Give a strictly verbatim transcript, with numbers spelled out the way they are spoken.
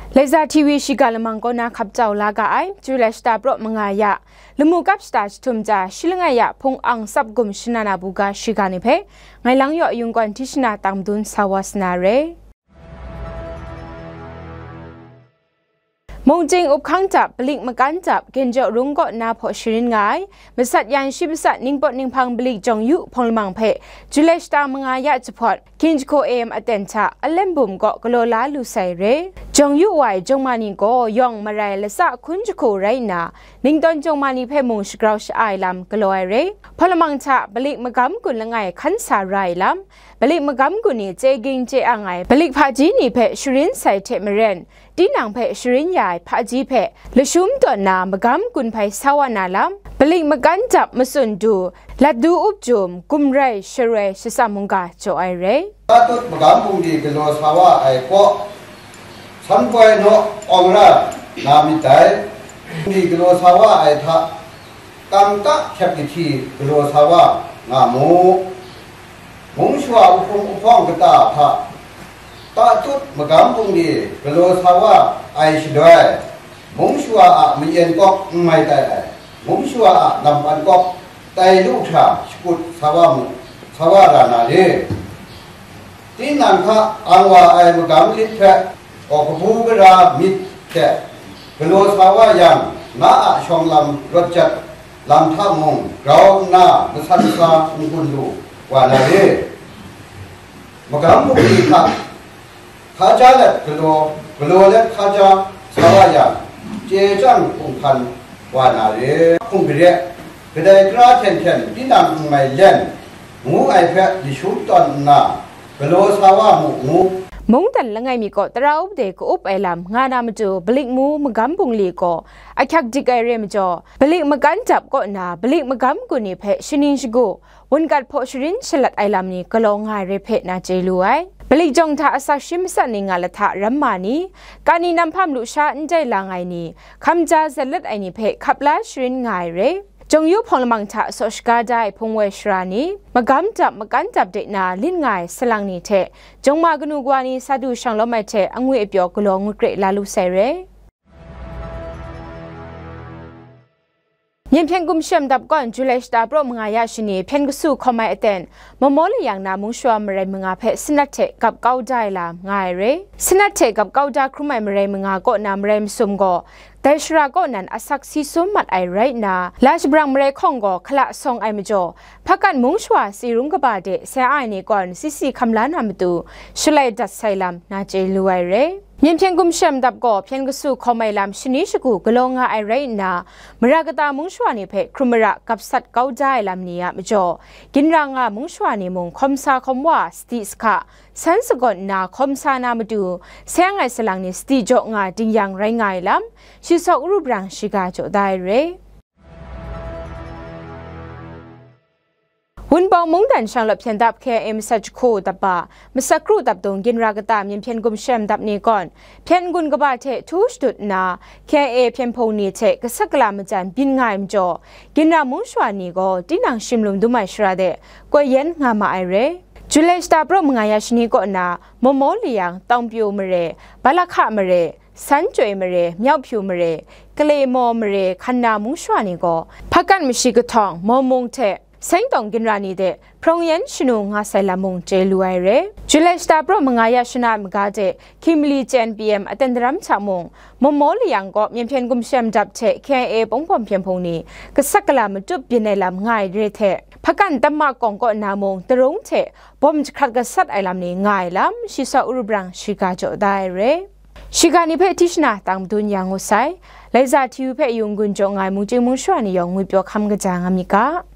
Laiza T V shiga lamang kaw na hkap jau la ga ai, July shata praw manga ya, lamu kap shata jahtum ja, shi langai ya, hpung ang tsap gum shana na buga shiga ni hpe, ngai lang yaw yung gawn tishna tang madun sa wa sa na re. Mungcing up hkang dap, palik makan dap, Ginjaw Rung kaw na hpaw sharin nga ai, masat yan shi masat ningpawt ninghpang palik jawng yu hpawng lamang hpe, July shata manga ya jahpawt, Ginjahkaw A M aten hta, Alem Bum kaw galaw la lu sai re. Jawng yu wa ai jawng ma ni gaw yawng marai latsa hkun jahku rai nna, ningtawn jawng ma ni hpe mung shagrau sha-ai lam galaw ai re. Hpawng lamang hta, palik magam gun langai hkan sa ra ai lam, palik magam gun ni chye ging chye ang ai, palik hpaji ni hpe sharin sai hte maren, tinang hpe sharin ya ai hpaji hpe lashum tawn na magam gun hpai sa wa na lam, palik makan dap matsun du, lat du up jum, gumrai sharoi shatsam mungga jaw ai re. Tatut magam bungli galaw sa wa ai kaw, sanpoi naw awng ra na myit dai. Bungli galaw sa wa ai hta, kangka hkyep kahti galaw sa wa nga mu. Mung shawa uhpung uhpawng kata hta, tatut magam bungli galaw sa wa ai shaloi, mung shawa a mayen kawk n mai tai ai, mung shawa a lampan kawk tai lu hkra shakut sa wa mu, sa wa ra na re. Tinang hta ang wa ai magam lit hpe, gaw kabu gara myit hte galaw sa wa yang, na a shawng lam rawt jat lam hta mung grau nna masan sa n gun lu wa na re. Magam bungli hta hkaja let galaw, galaw let hkaja sa wa yang, chye chyang hkum hkan wa na re. Hkum gare, kadai kara hten hten tinang n mai len, ngu ai hpe lashum tawn nna, galaw sa wa mu, ngu. Mungdan langai mi kaw tara upde ka-up ai lam nga na matu, palik mu magam bungli gaw ahkyak dik ai re majaw, palik makan dap kaw na palik magam gun ni hpe shaning shagu, wungat hpaw sharin shalat ai lam ni galaw nga ai re hpe na chye lu ai. Palik jawng hta asak shi masat ni nga lahta ram ma ni, kani nam hpam lusha ndai lang ai ni, hkamja zatlat ai ni hpe hkap la sharin nga ai re. Jawng yu hpawng lamang hta saw shaga da ai hpung woi shara ni, magam dap makan dap de na lit nga ai salang ni hte, jawng ma kanu kawa ni sa du shang lawm ai hte angwi apyaw galaw ngut gre la lu sai re. Myen hpyen gumshem dap gawn July shata praw manga ya shani hpyen kasu hkawm ai aten, Mawmaw layang na mung shawa marai manga hpe sanat hte gap kau da ai lam nga ai re. Sanat hte gap kau da hkrum ai marai manga kaw na marai masum gaw, dai shara kaw nan asak si sum mat ai rai nna, la shabrang marai hkawng gaw hkala sawng ai majaw, hpakan mung shawa si rung kaba de sai ai ni kawn si si hkam la na matu, shalai dat sai lam na chye lu ai re. Myen hpyen gumshem dap gaw hpyen kasu hkawm ai lam shani shagu galaw nga ai rai nna, mara kata mung shawa ni hpe hkrum mara gap sat kau da ai lam ni a majaw, ginra nga mung shawa ni mung hkawm sa hkawm wa, sadi sahka, san sagawn nna hkawm sa na matu, sai ai salang ni sadi jaw nga ding yang rai nga ai lam, shi saw uru brang shiga jaw da ai re. Wunpawng mungdan shanglawt hpyen dap K I A masat jahku dap ba, masat kru dap dung ginra kata myen hpyen gumshem dap ni gawn, hpyen n-gun kaba hte htu shadut nna, K I A hpyen hpung ni hte gasat gala majan byin nga ai majaw, ginra mung shawa ni gaw tinang shim lum dum ai shara de, koi yen nga ma ai re. Julai shata praw manga ya shani kaw na, Mawmaw layang, Tawngpyu mare, Balahka mare, San Chyoi mare, Myawhpyu mare, Kalemaw mare, Hkanna mung shawa ni gaw, hpakan mashi kahtawng, Mawmung hte, Sengtawng ginra ni de, hprawng yen shanu nga sai lam mung chye lu ai re. Julai shata praw manga ya shana ai maga de, Kimli Chen P M aten daram hta mung, Mawmaw layang kaw myen hpyen gumshem dap hte K I A pawng bawm hpyen hpung ni, gasat gala matup byin ai lam nga ai re hte, hpakan Tamma kawng kaw na mung, Tarung hte bawm jahkrat gasat ai lam ni nga ai lam, shi saw uru brang shiga jaw da ai re. Shiga ni hpe tishna tang madun ya ngut sai. Laiza T V hpe yung gun jaw nga ai mungchying mung shawa ni yawng ngwipyaw hkam kaja nga myit ga.